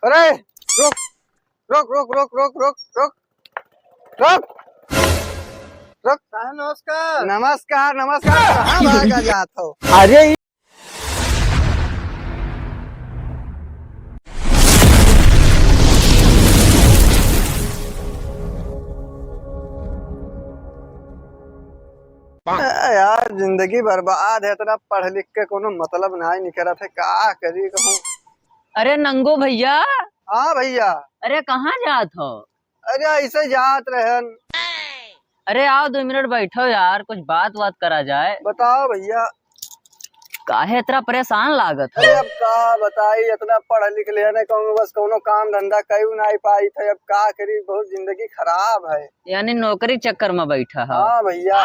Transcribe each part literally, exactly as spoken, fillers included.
अरे, रुक, रुक, रुक। साहब, नमस्कार। नमस्कार, नमस्कार। कहाँ भागा जात हो? अरे, ई ए यार, जिंदगी बर्बाद है, इतना पढ़ लिख के कोनो मतलब नाई निकरत है, का करी कहूँ? अरे नंगू भैया। हाँ भैया। अरे कहाँ जात हो? अरे ऐसे जात रहन। अरे आओ, दो मिनट बैठो यार, कुछ बात बात करा जाए। बताओ भैया। काहे इतना परेशान लागत हो? अरे अब का बताई, इतना पढ़ लिख लेने कहूँ, बस कोनो काम धंधा कई नाई पाई थे, अब का करी, बहुत जिंदगी खराब है। यानी नौकरी चक्कर में बैठा है? हाँ भैया।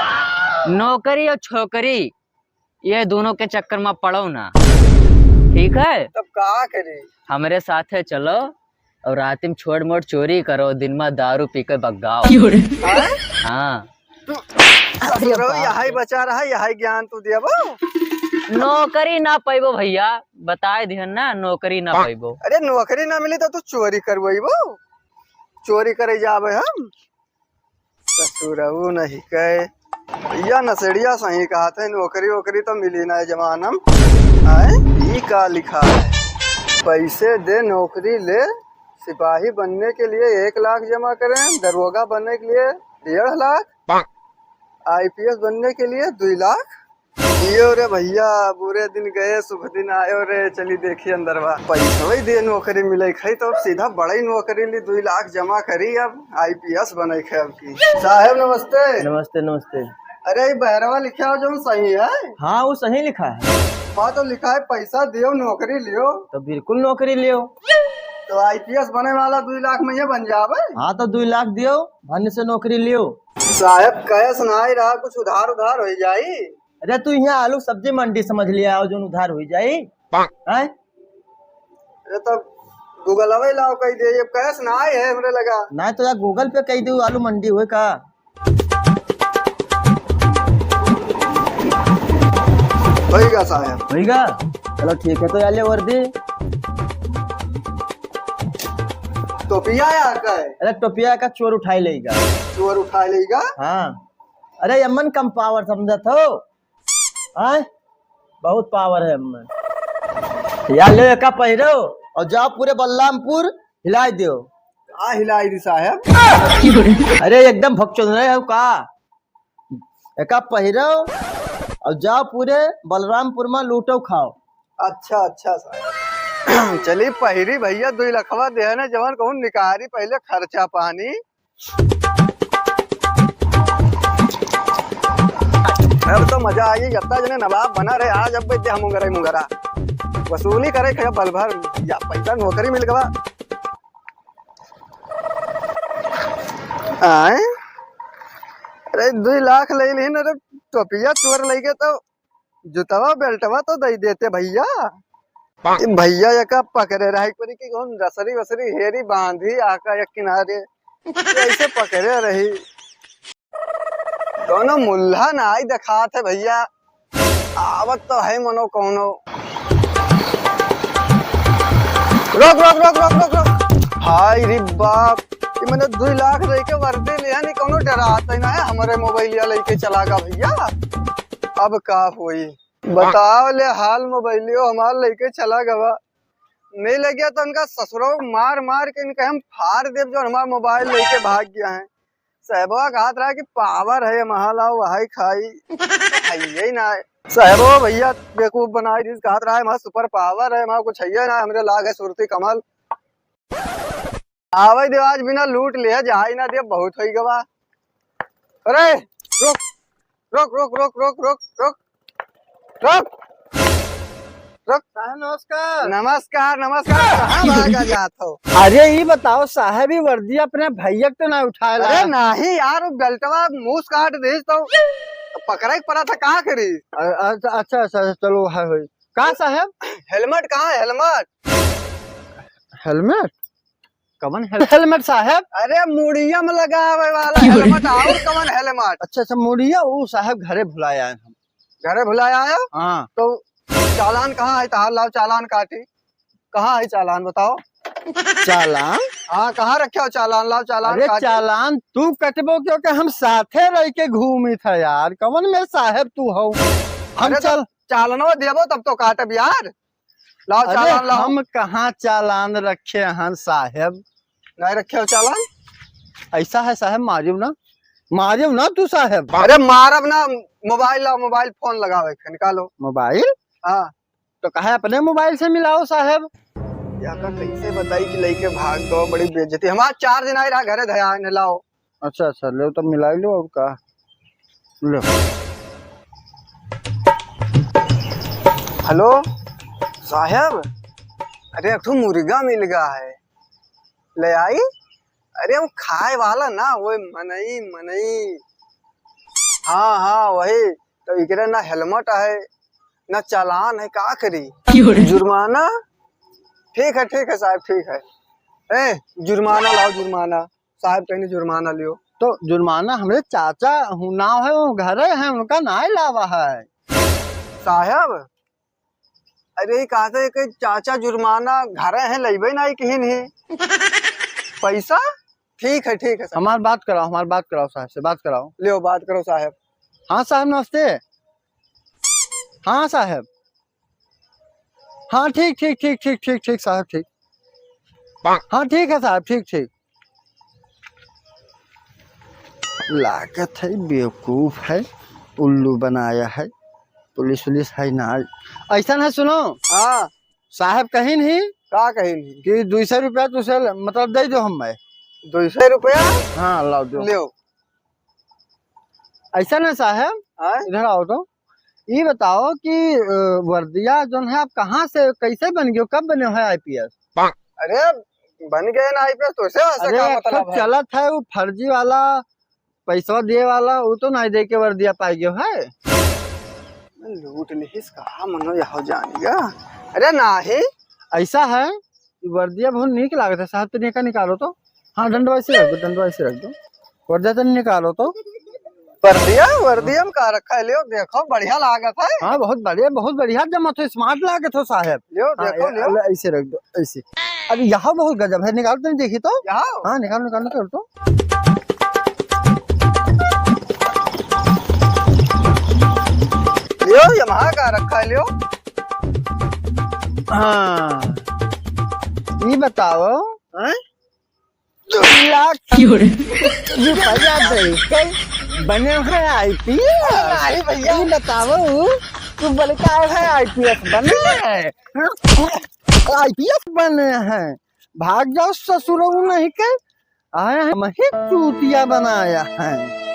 नौकरी और छोकरी, ये दोनों के चक्कर में पड़ो ना, ठीक है? तब का करी? हमरे साथे चलो और रात में छोट मोट चोरी करो, दिन में दारू पी के बग्गाओ। क्यों रे? हाँ? हाँ। तू अरे ससुरो बाप यही रे। बचा रहा, यही ज्ञान तू देबो? नौकरी ना पैबो भैया, बताए दिहन ना, नौकरी ना पैबो। अरे नौकरी ना मिली तो तू चोरी करवैबो? चोरी करे जाबे हम? ससुरऊ नहीं कहे। भैया नसेड़िया सही कहत है, नौकरी वोकरी तो मिली ना जमाना में। आए, ई का लिखा है? पैसे दे नौकरी ले, सिपाही बनने के लिए एक लाख जमा करें, दरोगा बनने के लिए डेढ़ लाख, आईपीएस बनने के लिए दुई लाख। दियो रे भैया, बुरे दिन गए, शुभ दिन आयो रे। चली देखी अंदरवा। पैसवे दे नौकरी मिले खई तो अब सीधा बड़ई नौकरी ली, दुई लाख जमा करी, अब आईपीएस बने खे अब की। साहेब नमस्ते। नमस्ते, नमस्ते। अरे ई बहरवा लिखा हो जो सही है? हाँ, वो सही लिखा है। हाँ तो लिखा है पैसा दियो नौकरी लियो। तो बिल्कुल नौकरी लियो। तो आईपीएस बने वाला दुई लाख में ये बन जावे? हाँ तो दुई लाख दियो, भन से नौकरी लियो। साहेब कैश ना ही रहा, कुछ उधार उधार हो जाई। अरे तू यहाँ आलू सब्जी मंडी समझ लिया, आओ जोन उधार हुई जाई। हैं? अरे तब गूगलवे लाओ कही दे, ये कैश ना आए है हमरे लगा। ना तो यार गूगल पे कही दे आलू मंडी हुए का। होइगा साहेब। होइगा? चलो ठीक है, तो यार ले वर्दी। टोपिया यार का है? अरे टोपिया का चोर उठाई लेगा। चोर उठाई लेगा? हाँ। अरे यमन कम पावर समझत हो? आय? बहुत पावर है हमें। या ले एका पहिरो और जाओ पूरे बलरामपुर हिलाई दियो। का हिलाई दी साहेब? अरे एकदम भकचोद रहे हो का? एका पहिरो और जाओ पूरे बलरामपुर में लूटो खाओ। अच्छा, अच्छा साहेब। चली पहिरी भैया, दुई लखवा देहने जवन कहूँ निकारी पहले खर्चा पानी। अब तो मजा आई, जत्ता जने नवाब बना रहे, आज अब दे हम मुंगरा ही मुंगरा। वसूली करे खया पल भर, या पैसा नौकरी मिल गवा। आए? अरे, दुई लाख ले ली न रे, टोपिया चोर लेके तो जुतवा बेल्टवा तो दे देते भैया। ई भैया एका पकड़े रहे परी कि कौन रसरी वसरी हेरी बांधी आका एक किनारे, ऐसे पकड़े रही। कौनो मुल्हा ना आई देखात है भैया, आवत तो है मनो कौनो। रोक, रोक, रोक, रोक, रोक, रोक। हाय रे बाप, ई मने दुई लाख दे के वर्दी लिया, नहीं कौनो डरात है ना है, हमारे मोबाइलिया लेके चला गा भैया। अब का होई? बताओ ले हाल, मोबाइलियो हमार लेके चला गवा। नहीं लगिया तो उनका ससुरो मार मार के इनके हम फाड़ देब जो हमार मोबाइल लेके भाग गया है। साहेबवा कहत रहा कि पावर है, महा लाओ वही खाई। खाइए ही ना है। साहेबवा भैया बेवकूफ बनाई दिस, कहत रहा है हमार सुपर पावर है, हमार कुछ है ही ना, हमरे लाग है सुरती कमल। आवे दे आज बिना लूट ले जाई ना दे, बहुत होई गवा। अरे रुक, रुक, रुक, रुक, रुक, रुक, रुक, रुक, रुक। साहब, नमस्कार। नमस्कार, नमस्कार। कहाँ भागा जात हो? अरे, ई बताओ साहब, ई वर्दी अपने भैया के तो ना उठाए ला? अरे नहीं यार, वो बेल्टवा मूस काट दे तो पकड़े के पड़ा था, का करी? अ-, अच्छा, अच्छा, अच्छा, चलो, है होई। का साहब? हेलमेट कहाँ है, हेलमेट? हेलमेट? कवन हेल-, हेलमेट साहेब? अरे मुड़िया में लगावे वाला हेलमेट, और कवन हेलमेट? अच्छा, अच्छा, मुड़िया, ऊ साहेब घरे भुलाए आए हम। घरे भुलाए आए? हाँ। तो चालान कहाँ है तहार? लाओ चालान काटी। कहाँ है चालान बताओ? चालान? हाँ, कहाँ रखे हो चालान? लाओ चालान, अरे, काटे। चालान तू कटबो, क्योंकि हम साथे रह के घूमित है यार। कवन में साहेब तू हो? हम अरे, तो चल चालनवा देबो तब तो काटब यार। लाओ अरे, चालान लाओ। हम कहाँ चालान रखे हैं साहेब? नहीं रखे हो चालान? ऐसा है साहेब, मारियो ना, मारियो ना तू साहेब। अरे मारब ना, मोबाइल लाओ, मोबाइल फोन लगाओ, एक निकालो। मोबाइल? हाँ। तो कहे अपने मोबाइल से मिलाओ साहेब। या का कैसे बताई कि लइके भाग गो, बड़ी बेइज्जती। हमार चार दिन आई रहा घरे, धया ने लाओ। अच्छा, अच्छा, लो तब मिलाई लो और का। लो। हेलो साहेब, अरे एक ठो मुर्गा मिल गया है, ले आई। अरे वो खाए वाला ना, वो मनई, मनई। हाँ, हाँ, वही। तो इकरे ना हेलमेट है, ना चालान है, का करी? क्यों रे? जुर्माना? ठीक है, ठीक है साहब, ठीक है। ए, जुर्माना लाओ, जुर्माना। साहब कहीं जुर्माना लियो। तो जुर्माना हमरे चाचा हूँ, नाव है, वो घरे हैं, उनका नाय लावा है। साहब, अरे, ई कहत है कि चाचा जुर्माना घरे हैं, लइबे नाई किहिन ही। पैसा? ठीक है, ठीक है सर। हमार बात कराओ, हमार बात कराओ साहब से, बात कराओ। लियो, बात करो साहब। हाँ साहब, नमस्ते। हाँ साहब। हाँ, ठीक, ठीक, ठीक, ठीक, ठीक, ठीक साहब, ठीक। हाँ, ठीक है साहब, ठीक, ठीक। लागत है बेवकूफ है, उल्लू बनाया है, पुलिस उलिस है ना। ऐसा ना सुनो। हाँ। साहब कहिन ही का कहिन ही? कि दुई सौ रुपया तुसे ल-, मतलब दे दो हम मैं। दुई सौ रुपया? हाँ, लाओ दो। लियो। ऐसा ना साहब, हाँ? इधर आओ तो। ई बताओ कि, अ, वर्दिया जौन है, आप कहाँ से, कैसे बन गयो, कब बने हो आईपीएस? अरे, बन गए ना आईपीएस, तो से ऐसा अरे, का एक ठो मतलब है? चलत है वो फर्जी वाला, पैसा दिए वाला, वो तो नहीं दे के वर्दिया पाई गयो है। लूट लिहिस का मनो यह जानिया। अरे नाही। ऐसा है, ई वर्दिया बहुत नीक लागत है साहब, तनी एका निकालो तो। हाँ, डंडवा ऐसे रख दो, डंडवा ऐसे रख दो। वर्दिया तनी निकालो तो। वर्दिया, वर्दिया में का रखा है, लियो, देखो, बढ़िया लागत है। हाँ, बहुत बढ़िया, बहुत बढ़िया जमत हो, smart लागत हो साहब। लियो, हाँ, देखो, ए-, लियो। ले, ऐसे रख दो, ऐसे। अरे, यहाँ बहुत गजब है, निकाल तो नहीं देखी तो। यहाँ? हाँ, निकाल, निकाल, निकाल तो। लियो, ये वहाँ का रखा है, लियो। हाँ, ये बताओ, हैं? दो लाख क्यों रे? रुपया दे के बने हैं आईपीएस। नहीं भैया। ये बताओ, तू बोले का है आईपीएस बने हैं? आईपीएस बने हैं। भाग जाओ ससुरऊ नहीं के, आए हैं मही चूतिया बनाया है।